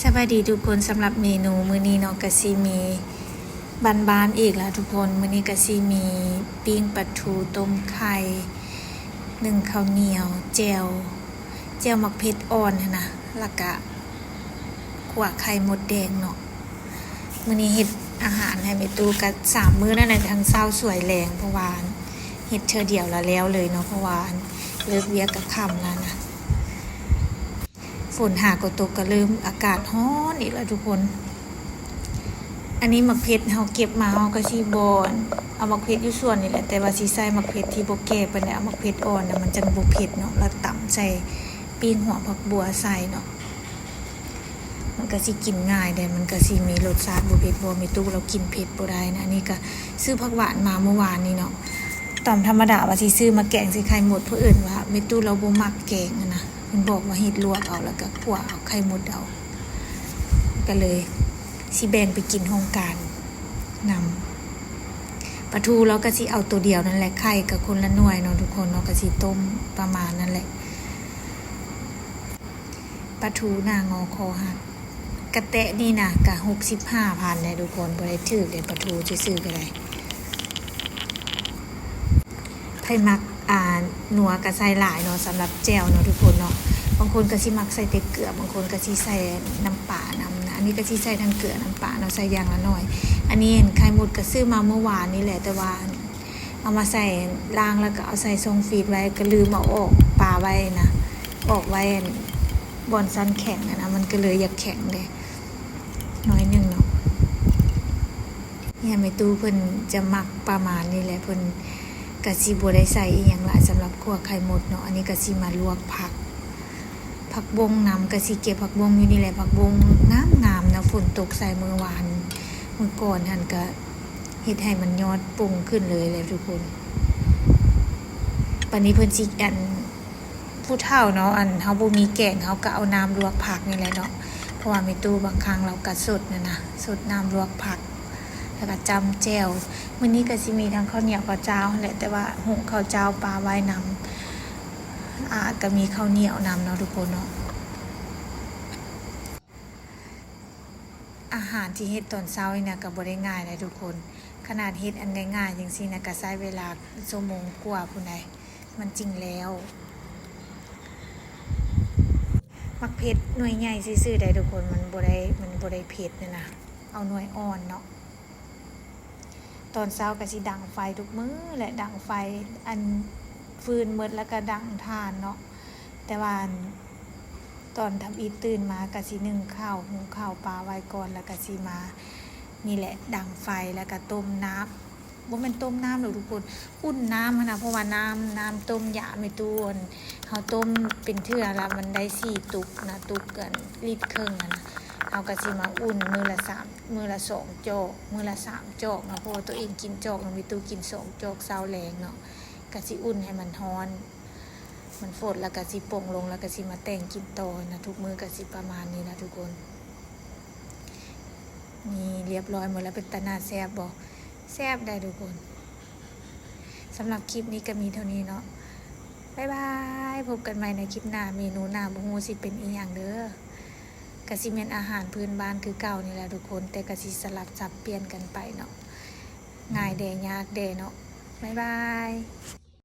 ສະບາຍດີທຸກຄົນ, ສຳລັບເມນູມື້ນີ້ເນາະ ກະຊິມີບ້ານໆອີກລະທຸກຄົນ. ມື້ນີ້ກະຊິມີປີ້ງປາທູ, ຕົ້ມໄຂ່, ໜຶ້ງເຂົ້າໜຽວ, ແຈ່ວ, ແຈ່ວໝາກເຜັດອ່ອນຫັ້ນນະ, ລະກະຂົ້ວໄຂ່ມົດແດງເນາະ. ມື້ນີ້ເຮັດອາຫານໃຫ້ແມ່ຕູ້ກະສາມມື້ນັ້ນແຫຼະ, ທັງເຊົ້າສວຍແລງ ເພາະວ່າເຮັດເທື່ອດຽວລະແລ້ວເລີຍເນາະ, ເພາະວ່າເລີກວຽກກະຄ່ຳລະນະ. ຝົນຫາກໍຕົກ ກໍເລີ່ມອາກາດຮ້ອນອີກແລ້ວທຸກຄົນ. ອັນນີ້ໝາກເຜັດເຮົາເກັບມາ ເຮົາກໍຊິບໍ່ ເອົາໝາກເຜັດຢູ່ສວນນີ້ແຫຼະ, ແຕ່ວ່າຊິໃສ່ໝາກເຜັດທີ່ບໍ່ແກ່ປານໃດ, ເອົາໝາກເຜັດອ່ອນນະ ມັນຈັ່ງບໍ່ເຜັດເນາະ, ແລ້ວຕຳໃສ່ປີ້ງຫົວຜັກບົວໃສ່ເນາະ, ມັນກໍຊິກິນງ່າຍເດ້, ມັນກໍຊິມີລົດຊາດບໍ່ເຜັດ. ບໍ່ ແມ່ຕູ້ລາວກິນເຜັດບໍ່ໄດ້ນະ. ອັນນີ້ກໍຊື້ຜັກຫວານມາມື້ວານນີ້ເນາະ, ຕາມທຳມະດາວ່າຊິຊື້ມາແກງໃສ່ໄຂ່ມົດ, ເພິ່ນເອີ້ນວ່າແມ່ຕູ້ລາວບໍ່ມັກແກງຫັ້ນນະ. ເພິ່ນບອກວ່າເຮັດລວກເອົາ ແລ້ວກໍຂົ້ວເອົາໄຂ່ມົດເອົາ, ກໍເລີຍຊິແບ່ງໄປກິນຫ້ອງການນຳ. ປາທູລາວກໍຊິເອົາໂຕດຽວນັ້ນແຫຼະ, ໄຂ່ກໍຄົນລະໜ່ວຍເນາະທຸກຄົນເນາະ, ກໍຊິຕົ້ມປະມານນັ້ນແຫຼະ. ປາທູໜ້າງໍຄໍຫັກ ກະແຕະນີ້ນະ ກະຫົກສິບຫ້າພັນເດ້ທຸກຄົນ, ບໍ່ໄດ້ຖືກເດ້, ປາທູຊື່ໆກໍໄດ້. ໃຜມັກ ອ່າ ນົວກະໃສ່ຫຼາຍເນາະ, ສຳລັບແຈ່ວເນາະທຸກຄົນເນາະ. ບາງຄົນກະຊິມັກໃສ່ແຕ່ເກືອ, ບາງຄົນກະຊິໃສ່ນ້ຳປານຳນະ. ອັນນີ້ກະຊິໃສ່ທັງເກືອນ້ຳປາເນາະ, ໃສ່ຢ່າງລະໜ້ອຍ. ອັນນີ້ໄຂ່ມົດກະຊື້ມາມື້ວານນີ້ແຫຼະ, ແຕ່ວ່າເອົາມາໃສ່ ລ້າງແລ້ວກະເອົາໃສ່ຊ່ອງຟຣີດໄວ້, ກະລືມເອົາອອກປາໄວ້ນະ, ອອກໄວ້ ອັນ ບ່ອນຊັ້ນແຂງຫັ້ນນະ, ມັນກະເລີຍຢາກແຂງເດ້ ໜ້ອຍໜຶ່ງເນາະ. ເມຍແມ່ຕູ້ເພິ່ນຈະມັກປະມານນີ້ແຫຼະ, ເພິ່ນກະຊິບໍ່ໄດ້ໃສ່ອີ່ຫຍັງຫຼາຍສຳລັບຂົ້ວໄຂ່ມົດເນາະ. ອັນນີ້ກະຊິມາລວກຜັກ, ຜັກບົ້ງນຳ, ກະຊິເກັບຜັກບົ້ງຢູ່ນີ້ແຫຼະ. ຜັກບົ້ງງາມໆນະ, ຝົນຕົກໃສ່ມື້ວານ ມື້ກ່ອນຫັ້ນ ກະເຮັດໃຫ້ມັນຍອດປົ່ງຂຶ້ນເລີຍແຫຼະທຸກຄົນ. ບາດນີ້ເພິ່ນຊິ ອັນ ຜູ້ເຖົ້າເນາະ, ອັນ ເຮົາບໍ່ມີແກງ ເຮົາກໍເອົານ້ຳລວກຜັກນີ້ແຫຼະເນາະ, ເພາະວ່າແມ່ຕູ້ບາງຄັ້ງລາວກໍສົດຫັ້ນນະ, ສົດນ້ຳລວກຜັກ ແລ້ວກໍຈ້ຳແຈ່ວ. ມື້ນີ້ກໍຊິມີທັງເຂົ້າໜຽວເຂົ້າຈ້າວຫັ້ນແຫຼະ, ແຕ່ວ່າຫຸງເຂົ້າຈ້າວປາໄວ້ນຳ, ອາ ກໍມີເຂົ້າໜຽວນຳເນາະທຸກຄົນເນາະ. ອາຫານທີ່ເຮັດຕອນເຊົ້ານີ້ນະ ກໍບໍ່ໄດ້ງ່າຍໃດ໋ທຸກຄົນ, ຂະໜາດເຮັດອັນງ່າຍໆຈັ່ງຊີ້ນະ ກໍໃຊ້ເວລາຊົ່ວໂມງກວ່າພຸ້ນໃດ໋ ມັນຈຶ່ງແລ້ວ. ໝາກເຜັດໜ່ວຍໃຫຍ່ຊື່ໆໃດ໋ທຸກຄົນ, ມັນບໍ່ໄດ້ ມັນບໍ່ໄດ້ເຜັດຫັ້ນນະ, ເອົາໜ່ວຍອ່ອນເນາະ. ຕອນເຊົ້າກໍຊິດັງໄຟທຸກມື້ແຫຼະ, ດັງໄຟ ອັນ ຟືນໝົດແລ້ວກໍດັງຖ່ານເນາະ. ແຕ່ວ່າ ອັນ ຕອນທຳອິດຕື່ນມາກໍຊິໜຶ້ງເຂົ້າ ຫຸງເຂົ້າປາໄວ້ກ່ອນ, ແລ້ວກໍຊິມາ ນີ້ແຫຼະ ດັງໄຟ ແລ້ວກໍຕົ້ມນ້ຳ, ບໍ່ແມ່ນຕົ້ມນ້ຳດອກທຸກຄົນ, ອຸ່ນນ້ຳຫັ້ນນະ, ເພາະວ່ານ້ຳ ນ້ຳຕົ້ມຢາແມ່ຕູ້ ອັນ ເຮົາຕົ້ມເປັນເທື່ອລະມັນໄດ້ສີ່ຕຸກນະ, ຕຸກ ອັນ ລິດເຄິ່ງຫັ້ນນະ, ເຮົາກໍຊິມາອຸ່ນມື້ລະສາມ ມື້ລະສອງຈອກ ມື້ລະສາມຈອກເນາະ, ເພາະວ່າຕົວເອງກິນຈອກໜຶ່ງ, ແມ່ຕູ້ກິນສອງຈອກເຊົ້າແລງເນາະ. ກະຊິອຸ່ນໃຫ້ມັນຮ້ອນ ມັນຟົດ ແລ້ວກະຊິປົງລົງ ແລ້ວກະຊິມາແຕ່ງກິນຕໍ່ນະ. ທຸກມື້ກະຊິປະມານນີ້ລະທຸກຄົນ. ນີ້ລຽບຮ້ອຍໝົດແລ້ວ, ເປັນຕາໜ້າແຊບບໍ່? ແຊບໄດ໋ທຸກຄົນ. ສຳລັບຄລິບນີ້ກະມີເທົ່ານີ້ເນາະ, ບາຍບາຍ. ພົບກັນໃໝ່ໃນຄລິບໜ້າ, ເມນູໜ້າບໍ່ຮູ້ຊິເປັນອີ່ຫຍັງເດີ. ກະຊິແມ່ນອາຫານພື້ນບ້ານຄືເກົ່ານີ້ແຫຼະທຸກຄົນ, ແຕ່ກະຊິສະຫຼັບສັບປ່ຽນກັນໄປເນາະ, ງ່າຍແດ່ຍາກແດ່ເນາະ. ບາຍບາຍ.